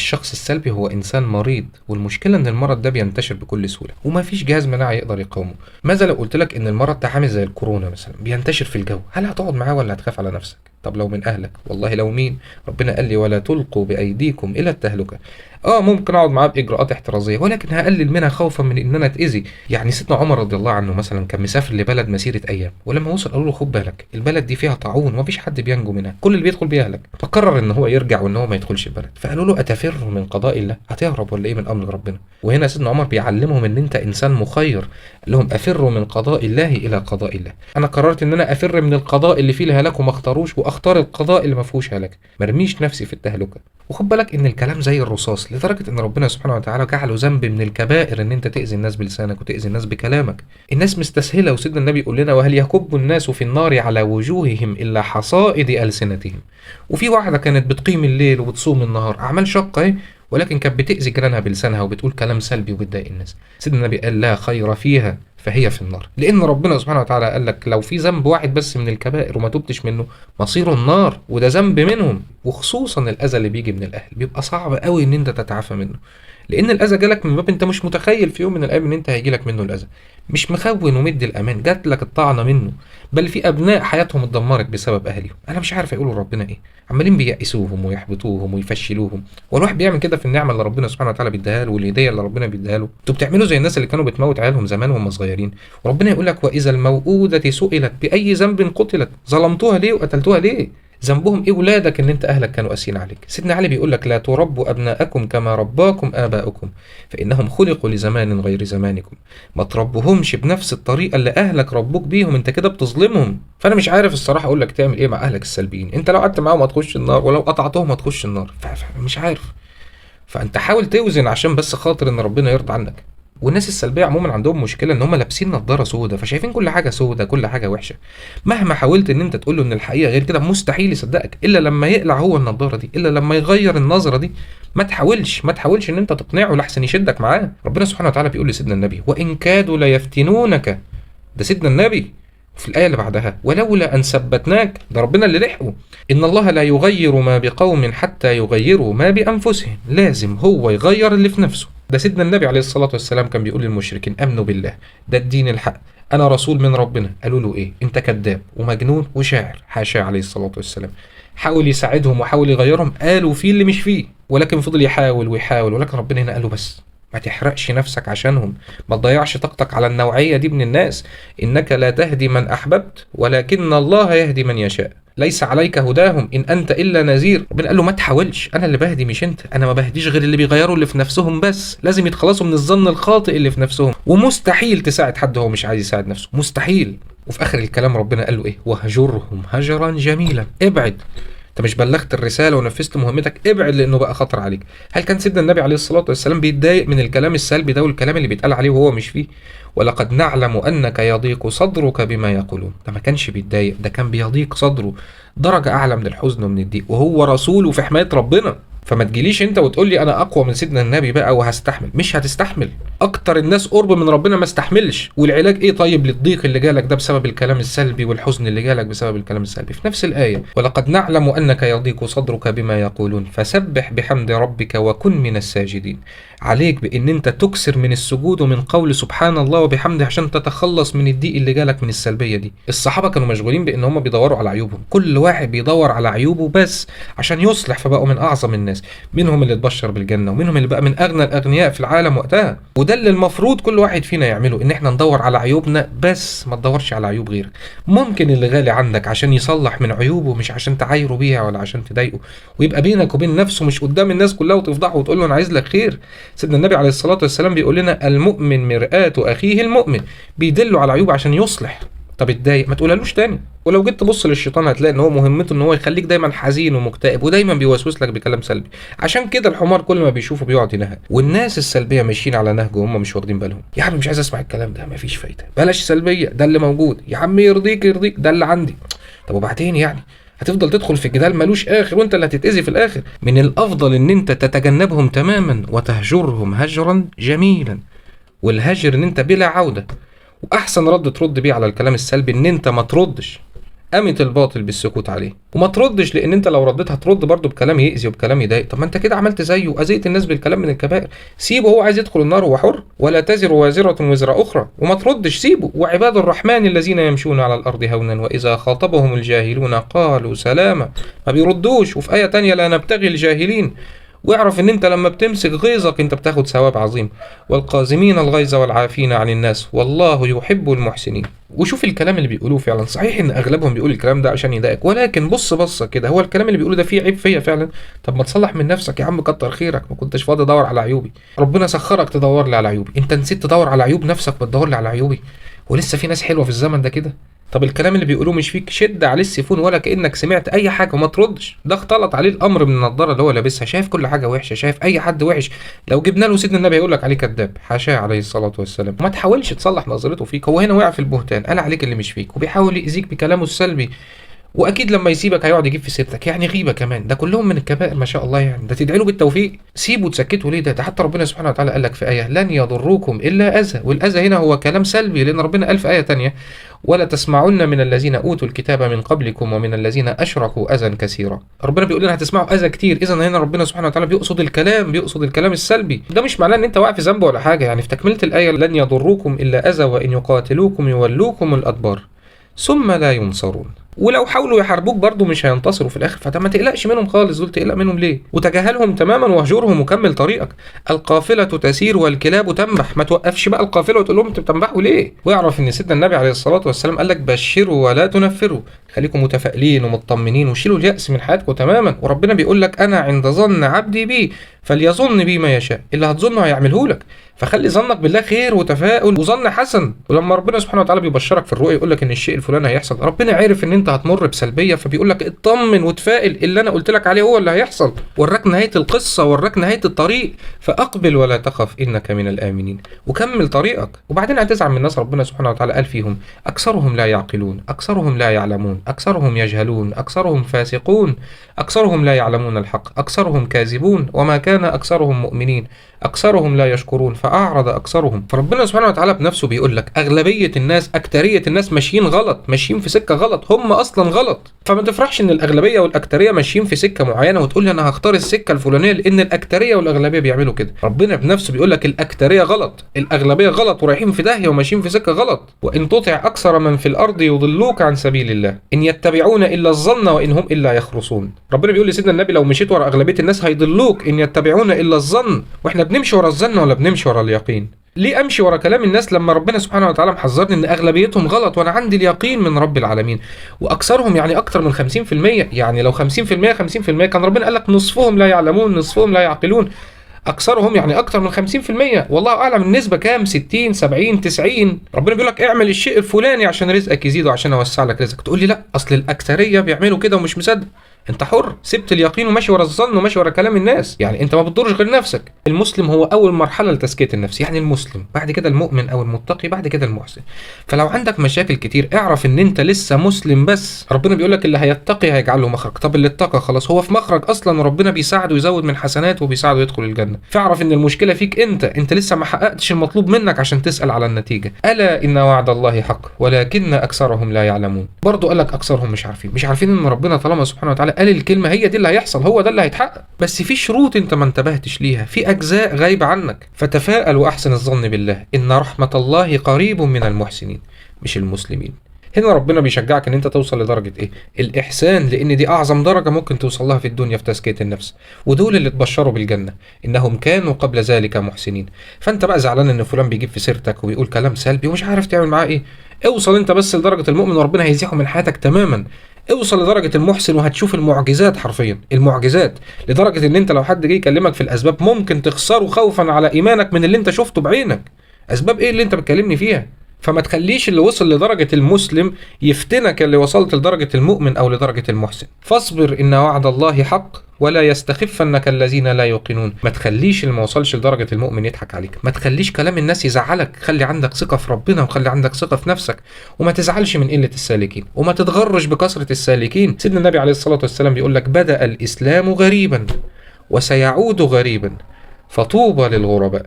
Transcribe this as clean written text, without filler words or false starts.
الشخص السلبي هو انسان مريض، والمشكلة ان المرض ده بينتشر بكل سهولة وما فيش جهاز مناعي يقدر يقاومه. ماذا لو قلت لك ان المرض ده عامل زي الكورونا مثلا، بينتشر في الجو؟ هل هتقعد معاه ولا هتخاف على نفسك؟ طب لو من اهلك، والله لو مين، ربنا قال لي ولا تلقوا بايديكم الى التهلكة. ممكن اقعد معاه باجراءات احترازيه، ولكن هقلل منها خوفا من ان انا اتاذي. يعني سيدنا عمر رضي الله عنه مثلا كان مسافر لبلد مسيره ايام، ولما وصل قالوا له خد بالك البلد دي فيها طاعون ومفيش حد بينجو منها، كل اللي بيدخل بيهلك. فقرر ان هو يرجع وان هو ما يدخلش البلد. فقالوا له اتفر من قضاء الله؟ هتهرب ولا ايه من امر ربنا؟ وهنا سيدنا عمر بيعلمهم ان انت انسان مخير، قال لهم افر من قضاء الله الى قضاء الله. انا قررت ان انا افر من القضاء اللي فيه الهلاك وما اختاروش، واختار القضاء اللي ما فيهوش هلاك، مرميش نفسي في التهلكة. وخد بالك ان الكلام زي الرصاص، لدرجة ان ربنا سبحانه وتعالى جعله ذنب من الكبائر ان انت تاذي الناس بلسانك وتاذي الناس بكلامك. الناس مستسهله، وسيدنا النبي يقول لنا وهل يكب الناس في النار على وجوههم الا حصائد السنتهم. وفي واحدة كانت بتقيم الليل وبتصوم النهار، اعمال شاقه اهي، ولكن كانت بتاذي جيرانها بلسانها وبتقول كلام سلبي وبتضايق الناس. سيدنا النبي قال لا خير فيها فهي في النار، لان ربنا سبحانه وتعالى قال لك لو في ذنب واحد بس من الكبائر وما تبتش منه مصيره النار، وده ذنب منهم. وخصوصا الاذى اللي بيجي من الاهل بيبقى صعب قوي ان انت تتعافى منه، لان الاذى جالك من باب انت مش متخيل في يوم من الايام ان انت هيجي لك منه الاذى، مش مخون ومدي الامان، جات لك الطعنه منه. بل في ابناء حياتهم اتدمرت بسبب اهليهم، انا مش عارف يقولوا ربنا ايه، عمالين بيأسوهم ويحبطوهم ويفشلوهم. والواحد بيعمل كده في النعمة اللي ربنا سبحانه وتعالى بيديها له والهديه اللي ربنا بيديها له. انتوا بتعملوا زي الناس اللي كانوا بتموت عيالهم زمان وهم صغيرين، وربنا يقول لك واذا الموءودة سئلت باي ذنب قتلت. ظلمتوها ليه وقتلتوها ليه؟ ذنبهم ايه ولادك ان انت اهلك كانوا قاسيين عليك؟ سيدنا علي بيقول لك لا تربوا ابناءكم كما رباكم اباؤكم فانهم خلقوا لزمان غير زمانكم. ما تربوهمش بنفس الطريقة اللي اهلك ربوك بيهم، انت كده بتظلمهم. فانا مش عارف الصراحة اقول لك تعمل ايه مع اهلك السلبيين، انت لو قعدت معاهم هتخش النار، ولو قطعتهم هتخش النار، مش عارف. فانت حاول توزن عشان بس خاطر ان ربنا يرضى عنك. والناس السلبية عموما عندهم مشكلة ان هم لابسين نظاره سودة، فشايفين كل حاجة سودة، كل حاجة وحشة. مهما حاولت ان انت تقول له ان الحقيقة غير كده مستحيل يصدقك، الا لما يقلع هو النظارة دي، الا لما يغير النظرة دي. ما تحاولش ان انت تقنعه لحسن يشدك معاه. ربنا سبحانه وتعالى بيقول لسيدنا النبي وان كادوا ليفتنونك، ده سيدنا النبي. في الآية اللي بعدها ولولا أن ثبتناك، ده ربنا اللي لحقه. إن الله لا يغير ما بقوم حتى يغيروا ما بأنفسهم، لازم هو يغير اللي في نفسه. ده سيدنا النبي عليه الصلاة والسلام كان بيقول للمشركين أمنوا بالله، ده الدين الحق، أنا رسول من ربنا. قالوا له إيه؟ أنت كذاب ومجنون وشاعر، حاشا عليه الصلاة والسلام. حاول يساعدهم وحاول يغيرهم، قالوا فيه اللي مش فيه، ولكن فضل يحاول ويحاول، ولكن ربنا هنا قال له بس ما تحرقش نفسك عشانهم، ما تضيعش طاقتك على النوعية دي من الناس. إنك لا تهدي من أحببت ولكن الله يهدي من يشاء، ليس عليك هداهم إن أنت إلا نذير. ربنا قال له ما تحاولش، أنا اللي بهدي مش أنت، أنا ما بهديش غير اللي بيغيروا اللي في نفسهم بس، لازم يتخلصوا من الظن الخاطئ اللي في نفسهم. ومستحيل تساعد حد هو مش عايز يساعد نفسه، مستحيل. وفي آخر الكلام ربنا قال له إيه؟ وهجرهم هجرا جميلا. ابعد، انت مش بلغت الرسالة ونفذت مهمتك، ابعد لانه بقى خطر عليك. هل كان سيدنا النبي عليه الصلاة والسلام بيتضايق من الكلام السلبي ده والكلام اللي بيتقال عليه وهو مش فيه؟ ولقد نعلم انك يضيق صدرك بما يقولون. ده ما كانش بيتضايق، ده كان بيضيق صدره درجه اعلى من الحزن ومن الضيق، وهو رسول وفي حماية ربنا. فما تجيليش انت وتقول لي انا اقوى من سيدنا النبي بقى وهستحمل، مش هتستحمل. اكتر الناس قرب من ربنا ما استحملش. والعلاج ايه طيب للضيق اللي جالك ده بسبب الكلام السلبي والحزن اللي جالك بسبب الكلام السلبي؟ في نفس الايه ولقد نعلم انك يضيق صدرك بما يقولون فسبح بحمد ربك وكن من الساجدين. عليك بان انت تكسر من السجود ومن قول سبحان الله وبحمده عشان تتخلص من الضيق اللي جالك من السلبية دي. الصحابة كانوا مشغولين بان هم بيدوروا على عيوبهم، كل واحد بيدور على عيوبه بس عشان يصلح، فبقوا من اعظم الناس، منهم اللي اتبشر بالجنة ومنهم اللي بقى من اغنى الاغنياء في العالم وقتها. وده اللي المفروض كل واحد فينا يعمله، ان احنا ندور على عيوبنا بس، ما تدورش على عيوب غيرك. ممكن اللي غالي عندك عشان يصلح من عيوبه، مش عشان تعايره بيها ولا عشان تضايقه، ويبقى بينك وبين نفسه مش قدام الناس كلها وتفضحه وتقول له انا عايز لك خير. سيدنا النبي عليه الصلاة والسلام بيقول لنا المؤمن مرآة اخيه المؤمن، بيدله على عيوبه عشان يصلح. طب اتضايق ما تقولهالوش تاني. ولو جيت تبص للشيطان هتلاقي ان هو مهمته ان هو يخليك دايما حزين ومكتئب، ودايما بيوسوس لك بكلام سلبي. عشان كده الحمار كل ما بيشوفه بيقعد ينهق، والناس السلبية ماشيين على نهجه وهم مش واخدين بالهم. يا عم مش عايز اسمع الكلام ده، مفيش فايده، بلاش سلبية، ده اللي موجود. يا عم يرضيك يرضيك، ده اللي عندي. طب وبعدين يعني هتفضل تدخل في جدال ملوش اخر وانت اللي هتتاذي في الاخر. من الافضل ان انت تتجنبهم تماما وتهجرهم هجرا جميلا، والهجر ان انت بلا عوده. واحسن رد ترد بيه على الكلام السلبي ان انت ما تردش. أمت الباطل بالسكوت عليه. وما تردش، لان انت لو رديت هترد برضه بكلام يأذي وبكلام يضايق. طب ما انت كده عملت زيه واذيت الناس بالكلام من الكبائر. سيبه، هو عايز يدخل النار هو حر. ولا تزر وازرة وزر اخرى، وما تردش، سيبه. وعباد الرحمن الذين يمشون على الارض هونا واذا خاطبهم الجاهلون قالوا سلاما، ما بيردوش. وفي آية تانية لا نبتغي الجاهلين. واعرف ان انت لما بتمسك غيظك انت بتاخد ثواب عظيم. والقازمين الغيظ والعافين عن الناس والله يحب المحسنين. وشوف الكلام اللي بيقولوه فعلا، صحيح ان اغلبهم بيقول الكلام ده عشان يضايقك، ولكن بص بصة كده، هو الكلام اللي بيقوله ده فيه عيب فيا فعلا؟ طب ما تصلح من نفسك يا عم، كتر خيرك، ما كنتش فاضي ادور على عيوبي، ربنا سخرك تدور لي على عيوبي، انت نسيت تدور على عيوب نفسك وتدور لي على عيوبي. ولسه في ناس حلوة في الزمن ده كده. طب الكلام اللي بيقولوه مش فيك، شد عليه السيفون ولا كأنك سمعت اي حاجة وما تردش. ده اختلط عليه الامر من النضارة اللي هو لابسها، شايف كل حاجة وحشة، شايف اي حد وحش. لو جبنا له سيدنا النبي هيقول لك عليه كذاب، حاشاه عليه الصلاة والسلام. ما تحاولش تصلح نظرته فيك، هو هنا وقع في البهتان، قال عليك اللي مش فيك، وبيحاول يأذيك بكلامه السلبي، واكيد لما يسيبك هيقعد يجيب في سيرتك، يعني غيبه كمان، ده كلهم من الكبائر ما شاء الله. يعني ده تدعي له بالتوفيق، سيبه تسكته ليه؟ ده حتى ربنا سبحانه وتعالى قال لك في ايه لن يضروكم الا اذى، والاذى هنا هو كلام سلبي، لان ربنا قال في ايه ثانية ولا تسمعن من الذين اوتوا الكتاب من قبلكم ومن الذين اشركوا اذى كثيرا. ربنا بيقول لنا هتسمعوا اذى كتير، اذا هنا ربنا سبحانه وتعالى بيقصد الكلام، بيقصد الكلام السلبي. ده مش معناه ان انت واقع في ذنب ولا حاجة. يعني في تكمله الايه لن يضروكم الا اذى وان يقاتلوكم يولوكم الادبار ثم لا ينصرون. ولو حاولوا يحاربوك برضو مش هينتصروا في الاخر، فانت ما تقلقش منهم خالص، دول تقلق منهم ليه؟ وتجاهلهم تماما واهجرهم وكمل طريقك. القافلة تسير والكلاب تنبح، ما توقفش بقى القافلة وتقول لهم انتوا بتنبحوا ليه؟ واعرف ان سيدنا النبي عليه الصلاة والسلام قال لك بشروا ولا تنفروا، خليكم متفائلين ومطمنين وشيلوا اليأس من حياتكم تماما. وربنا بيقول لك انا عند ظن عبدي بي فليظن بي ما يشاء، اللي هتظنه هيعمله لك، فخلي ظنك بالله خير وتفاؤل وظن حسن. ولما ربنا سبحانه وتعالى بيبشرك في الرؤيا يقول لك ان الشيء الفلاني هيحصل، ربنا عارف ان انت هتمر بسلبيه، فبيقول لك اطمن وتفائل، اللي انا قلت لك عليه هو اللي هيحصل، وراك نهاية القصة، وراك نهاية الطريق، فاقبل ولا تخف انك من الامنين، وكمل طريقك. وبعدين هتزعل من الناس ربنا سبحانه وتعالى قال فيهم اكثرهم لا يعقلون، اكثرهم لا يعلمون، اكثرهم يجهلون، اكثرهم فاسقون، اكثرهم لا يعلمون الحق، اكثرهم كاذبون، وما كان اكثرهم مؤمنين، اكثرهم لا يشكرون، فاعرض اكثرهم. فربنا سبحانه وتعالى بنفسه بيقول لك اغلبية الناس، اكتريه الناس ماشيين غلط، ماشيين في سكة غلط، هم اصلا غلط. فما تفرحش ان الاغلبية والاكتريه ماشيين في سكة معينة وتقول لي انا هختار السكة الفلانية لان الاكترية والاغلبيه بيعملوا كده. ربنا بنفسه بيقول لك الاكترية غلط، الاغلبية غلط، ورايحين في داهية وماشيين في سكة غلط. وان تطع اكثر من في الارض يضلوك عن سبيل الله ان يتبعون الا الظن وان هم الا يخرصون. ربنا بيقول لسيدنا النبي لو مشيت ورا اغلبية الناس هيضلوك، ان يتبعون الا الظن. واحنا بنمشي ورا الظن ولا بنمشي ورا اليقين؟ ليه امشي ورا كلام الناس لما ربنا سبحانه وتعالى محذرني ان اغلبيتهم غلط وانا عندي اليقين من رب العالمين؟ واكثرهم يعني اكثر من 50%، يعني لو 50% 50% كان ربنا قال لك نصفهم لا يعلمون، نصفهم لا يعقلون. اكثرهم يعني اكثر من 50%، والله اعلم النسبة كام، 60 70 90. ربنا بيقول لك اعمل الشيء الفلاني عشان رزقك يزيد وعشان اوسع لك رزقك، تقول لي لا اصل الاكثرية بيعملوا كده ومش مصدق. انت حر، سبت اليقين وماشي ورا الظن وماشي ورا كلام الناس، يعني انت ما بتضرش غير نفسك. المسلم هو اول مرحلة لتزكيه النفس، يعني المسلم، بعد كده المؤمن او المتقي، بعد كده المحسن. فلو عندك مشاكل كتير اعرف ان انت لسه مسلم بس. ربنا بيقول لك اللي هيتقي هيجعل له مخرج، طب اللي اتقى خلاص هو في مخرج اصلا، وربنا بيساعده يزود من حسناته وبيساعده يدخل الجنة. فاعرف ان المشكلة فيك انت، انت لسه ما حققتش المطلوب منك عشان تسال على النتيجة. الا ان وعد الله حق ولكن اكثرهم لا يعلمون. برضه قال لك اكثرهم مش عارفين، مش عارفين ان ربنا طالما سبحانه وتعالى قال الكلمة هي دي اللي هيحصل، هو ده اللي هيتحقق، بس في شروط انت ما انتبهتش ليها، في اجزاء غايبة عنك. فتفاءل واحسن الظن بالله ان رحمه الله قريب من المحسنين مش المسلمين. هنا ربنا بيشجعك ان انت توصل لدرجة ايه؟ الاحسان، لان دي اعظم درجه ممكن توصل لها في الدنيا في تزكيه النفس، ودول اللي اتبشروا بالجنة انهم كانوا قبل ذلك محسنين. فانت بقى زعلان ان فلان بيجيب في سيرتك وبيقول كلام سلبي ومش عارف تعمل معاه ايه، اوصل انت بس لدرجة المؤمن وربنا هيزيحه من حياتك تماما. اوصل لدرجة المحسن وهتشوف المعجزات، حرفيا المعجزات، لدرجة ان انت لو حد جه يكلمك في الاسباب ممكن تخسره خوفا على ايمانك من اللي انت شفته بعينك. اسباب ايه اللي انت بتكلمني فيها؟ فما تخليش اللي وصل لدرجة المسلم يفتنك اللي وصلت لدرجة المؤمن أو لدرجة المحسن. فاصبر إن وعد الله حق ولا يستخفنك الذين لا يوقنون. ما تخليش اللي ما وصلش لدرجة المؤمن يضحك عليك، ما تخليش كلام الناس يزعلك، خلي عندك ثقة في ربنا وخلي عندك ثقة في نفسك، وما تزعلش من قلة السالكين وما تتغرش بكثرة السالكين. سيدنا النبي عليه الصلاة والسلام بيقول لك بدأ الإسلام غريبا وسيعود غريبا فطوبى للغرباء.